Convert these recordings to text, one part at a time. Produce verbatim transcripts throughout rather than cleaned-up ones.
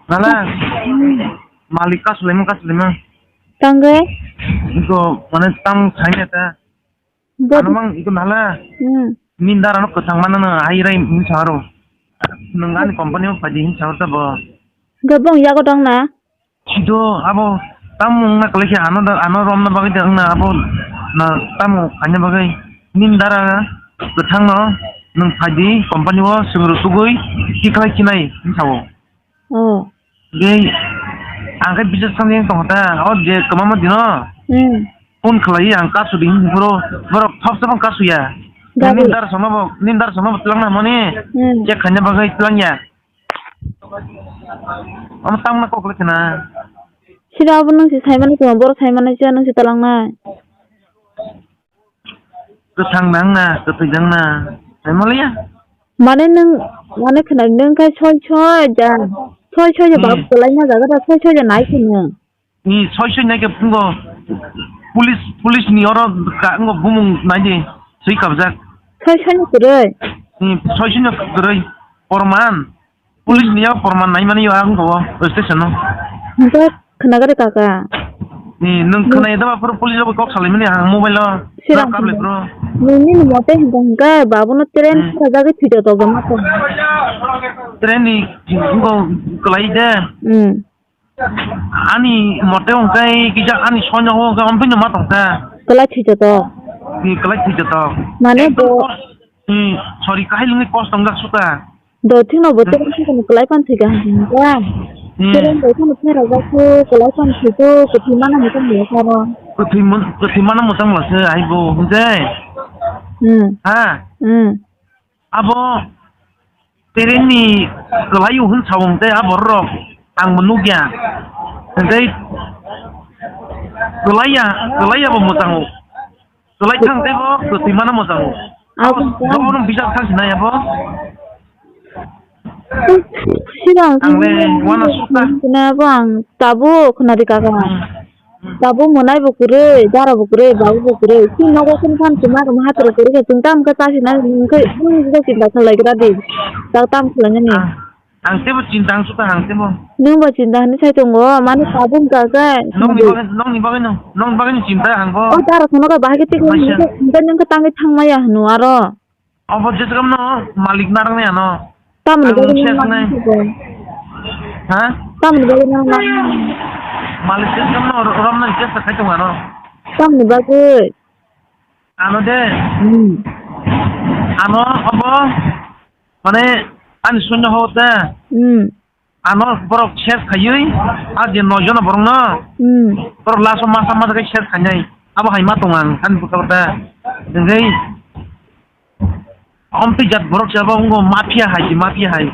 Nala. Hmm. Malik kasulaima kasulaima. Tangge? Iko mane tam saina ta. Bot- Ano mang iko nala. Hmm. Nindar ano kwthang mana na hai rai hin saro. Nang ani company o padi hin saro ta bo. Gabong yago dong na. Sido abo tam wngna kwlai khe ano da, ano romna bagwi da wngna abo na tamo khaina bagwi nini dara kwthangno nwng phaidi company o swngro tugwi tikhlai khinai wngkha o. Oh. Tei ang khe bisas khamjak tongkha ta o je kwbangma dino Hmm. phone khlai ang kasu di hinwi phuru borok thopsa phano kasuya. Gari. Nini dara songno bo, nini dara songno bo twlangna hwnmani Hmm. check khaina bagwi twlangya. Omo tangma kok le khna. Sira abo nung si sai mani tong, boro sai mani cha nung si talang nai. Kwthang nang na, kwthwi nang na. Sai maliya. Mane nung, mane khna nung khai soi soi ja. Soi soi ja Hmm. bab kwlai na jaga da soi soi ja nai khna. Ni soi soi nai khe pungo police, police ni oro ka ngo bumung nai di sui kabjak. Soi soi ni kwrwi. Ni soi soi ni kwrwi. Porman. Police ni yak porman nai mani yo ang go station no. Hingke khna gari kaka. Ni nung Hmm. khna yada ba pura police rok kok salai mani ang mobile o. Sirang kable bro. Nini ni mote hingke hingke babu no train Hmm. sa jagwi thwi to to gama to. Train ni go kwlai de. Hmm. Ani mote hingke kisa ani sonya ho hingke ompino ma tongka. Kwlai thwi to to. Ni kwlai thwi to to. Mane Ekdom bo kos-, ni sorry kahai lungwi kos tongjak suka. Do thikno bo Hmm. tereng thikno kwlai pan thika hwnka. Hmm. Tereng bo thikno phera jak khe kwlai pan thiko kwthwi mana hwnka maya karo. Kwthwi mon-, kwthwi mana mwchang lase ai bo hwnjai. Hmm. Ha? Hmm. Abo tereng ni kwlai hwn sawng tei abo rok ang bo nukya. Hwnjai kwlai ya, kwlai ya bo mwchang o. Kwlai thang tei bo kwthwi mana mwchang o. Abo Abo kha. Jobono bijak thang sinai abo. Sirang Ang le wana sukha. Kena bo ang tabuk khna di kaka. Hmm. Tabuk mwnai bo kwrwi, dara bo kwrwi, babu bo kwrwi. Chini nogo kunu phan chuma rwma hatro kwrwi khe chwng tam khe chasi na hwnkhe bini bwsai chinta khlai gra di. Tak tam khlai nani. Ah. Ang tebo chinta ang suka ang tebo. Nwng bo chinta hinwi sai tongo, mani tabuk wngkha khe. Nokni bagwi, nokni bagwi no, nokni bagwi no chinta ang bo. O dara sono khe bahai khe tikla Maisa. Hinwi khe, hinwi khe tangwi thangmaya hwnwi aro. Obo jeswk no malik narwknai ano. Tamoni Ang bagwi mungsa nang swknai. Ha? Tamoni bagwi nang nang. Malik jeswk no romnai chesta khai tongo ano. Tamoni bagwi. Ano de. Hmm. Ano obo mane ani sunya ho te. Hmm. Ano borok share khaiwi, a je noi jona borok no. Hmm. Borok last o masa masa khe share khainai. Abo hai ma tong ang ani bwkha ta. Hingke omtwi jat borok se abo wngkha mafia hai, mafia hai.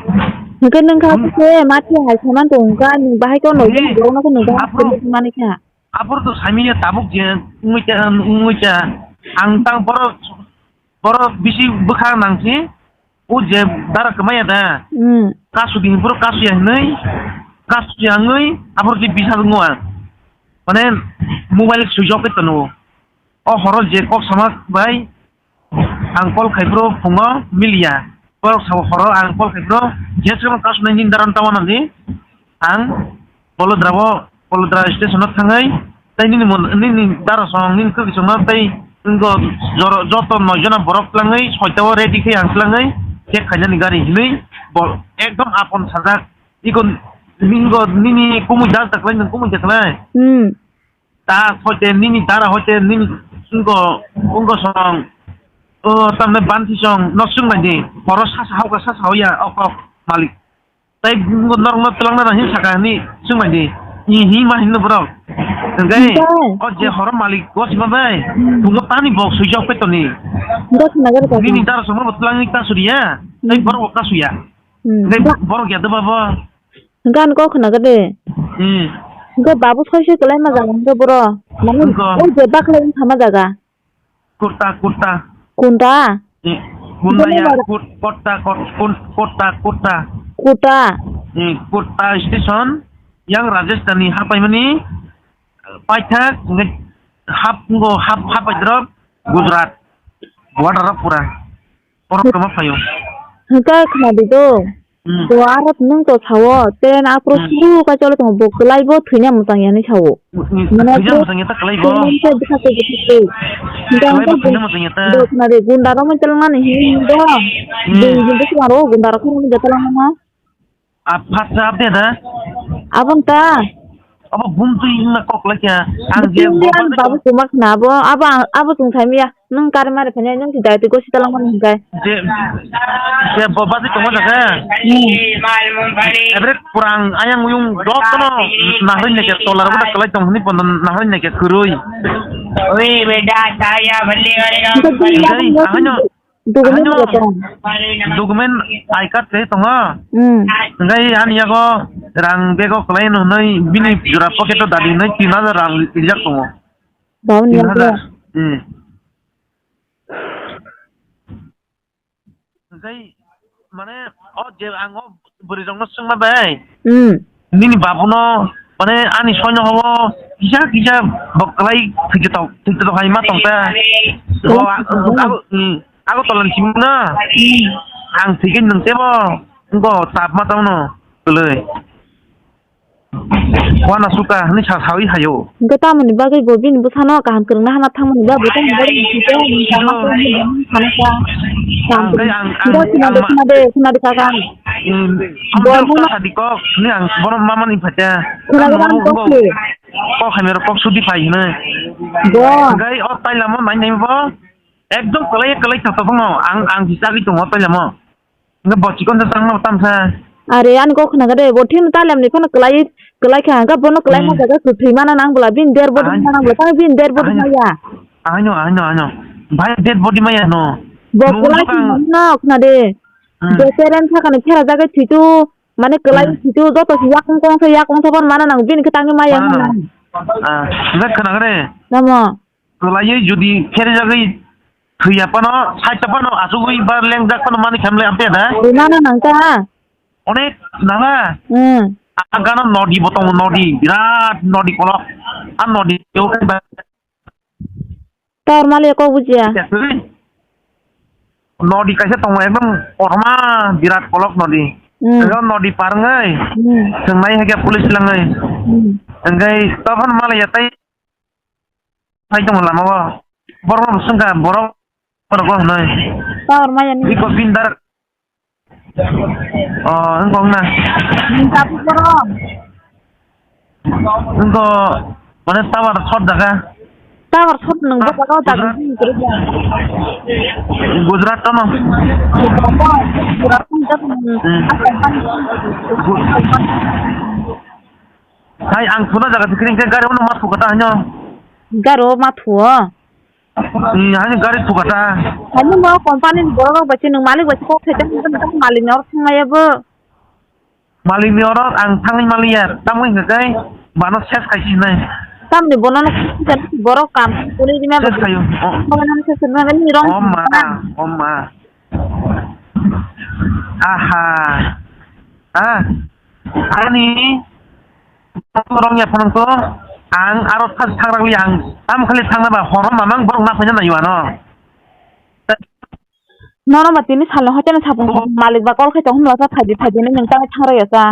Hingke nung kha Hmm. se mafia hai saman tong kha, nung bahai khe noi jona Ni borok no khe nung bahai aphuru khe mani kha. Aphuru to saimanya tabuk je wngwi ta, wngwi ta. Ang tang borok, borok bisi bwkha nang si, o je dara kwmaya da. Hmm. Kasu di, borok kasu ya hinwi, kasu ya wngwi, aphuru je bisa wngwa. Mane mobile switch off khe tono. O horo je kok sama bai, Ang call khai phuru phungo miliya. Borok sabo horo ang call khai phuru, jeswk no kasu nai nini daran tamo nang di. Ang Bolodra o, Bolodra station o thangwi, tei nini mon-, nini dara song, nini kwrwi song no tei wngkha joro-, joto noi jona borok twlangwi, soita o ready khe ang twlangwi, check khainani gari hinwi, bol ekdom apon sajak. Iko nini, nini kumui dal taklai, nini kumui taklai. Hmm. Ta hoite nini dara hoite nini wngko, wngko song, o tamne banti song no swngmani, horo sasa hauka sasa hoya o kok malik. Tai wngko norokno twlangna nang hin saka hinwi swngmani, i hi ma hinno borok. Hingke Hingke? O je horo malik o sima bai, Hmm. Bungo tani bok swijak pe toni. Hingke khna gari kaka. Nini dara song no twlangni ta suriya, tai Hmm. Borok bo ta suya. Hmm. Hingke borok ya doba bo. Hingke ano kok khna gade. Hmm. Hingke babu soi soi kwlai ma jaga hingke boro. Mane Hingke. O je bakhla wng thama jaga. Kurta, kurta. Kunda? Hmm. Kunda Hingke ya, bara- kut-, kurta, kut-, kun-, kurta, kurta. Kuta. Hmm, kurta station. Yang Rajasthan ni hapai mani paithak, hingke hap, ngo hap, hapai drop Gujarat. Border pura. Borok kwma phaio. Hwnkhe khna di do. Hmm. Bo aro nwng to sao, ten apro Hmm. suru ka cholo tongo, bo kwlai bo thwina mwchang yani sao. Hmm, Mane thwina to mwchang ya ta kwlai bo. Thwina mwchang ya ta kwlai bo. Hingke ang Kwlai bo bo thwina mwchang ya ta. Bo khna de gunda rok mai telmani hin do. Hmm. Bo bo swaro gunda rok khna de telmani. Ap-, phatsa update ha? Abon ta? Abo gumtwi wngna kok lai kha. Ang je Gumtwi bo ani bagwi babu kumak na abo, abo ang, abo tong thai miya. Nwng kar mari phanya nwng si dai twi gosi talang mani hingkai. Je, je bo bagwi tongma jaga? Hmm. Ebre kurang ayang uyung dok kono nahoi neke tolar bo da kalai tong hini pondo nahoi neke kurui. Oi beta, taya bhandi gari Hingkai, ahai no. Document Ano, wala tong. Document I card khe tongo. Hmm. Hingke ani yago rang bego kwlai no hwnwi bini jora pocket o dadi hwnwi tin hajar rang rijak tongo. Bauni Tin hajar. Hmm. Hingke mane o je ang o bwrwi rokno swngma bai. Hmm. Nini babuno, mane, ani soino hobo kisa kisa bo kwlai thwito tok, thwito tok hai ma tong ta. Bo, Kwlai a-, thwito tok. Ago, mm, ago tolan simi na. Mm. Ang thwikhe nwng tebo, ngo tap ma tongno, kwlai. Wana suka, hwnwi sa sawi hayo. Hwnkhe tamoni bagwi bo bini bwsano kaham kwrwngna hana thangmani ba bo tamoni bagwi hwnkhe Ino. Ang, ang, ang, Khna de, ang ma- khna de, khna de, khna de, kaka. Hmm, Bo ang no kok sadi kok, ni ang bono mamani phacha. Khna de, ang kok se. Kok hamya kok sudi phai hino. Bo. Gai o tailamo nai nai bo. Ekdom kwlai kwlai thok thok no. Ang ang jisa gi tongo tailamo. Nga bo chikon sa tang no tamsa. Are ani kok khna de bo thin tailam ni phano kwlai kwlai kha ga bono kwlai ma Hmm. jaga kwthwi mana nang bla bin der body Ahai. Mana nang bla ta bin der body Ahai. Maya. Ano, ano, ano. Bhai, dead body maya no. Bo Nung kwlai tukang. Tongmani no khna de. Hmm. Bo peren sakani phera jagwi thwitu, mane kwlai Hmm. Thwitu, joto se yakung kong se yakung thopor mana nang bini kwtangwi maya Mana hwnna. Nang. Ah, nda khna gre. Tamo. Kwlai jodi phera jagwi thwiya pano, saita pano, asugwi ba lengjak pano mani khamle amte da. Mana nang ta. Onek nana. Hmm. Agano nodi botong nodi, birat nodi kolok. An nodi. Tor mali kok bujiya. Nodi kaisa tongo ekdom kotorma birat kolok nodi. Hmm. Ego nodi par wngwi. Hmm. Chwngnai hai khe police langwi. Hmm. Wngwi tobon mali ya tai phai tongo lama o. Borok no swngkha borok borok o hwnwi. Tor maya ni. Biko bindar. Oh, wngkong na. Nung tabuk borok. Wngko, mane tower short jaga. Tower short nung bo jaga o dagu. Gujarat. Gujarat tono. Gujarat tono. Hmm. Gu-, hai ang thuna jaga tikring ke gari uno mathu kata hanyo. Garo mathu o. Hmm, hani gari thukata. Hani mo company ni borok rok bai se nwng malik bai se kok khaijak, nwng malik ni oro thangmaya bo. Malik ni oro ang thangwi maliya, tamo hingka kai mano ses khai sinai. Tamni bono no borok kam kuli di ma. Ses khayo. Oh. Bono no ses ma ni rong. Oh ma, oh ma. Aha. Ah. Ani rong ya phone ko ang aro thang thang rang yang tam khali thang na ba horo mamang borok na phaina nai wano. Nono ba tini salo hotel sapung malik ba call khai tong hwnla sa phaidi phaidi nang tang thang raya sa.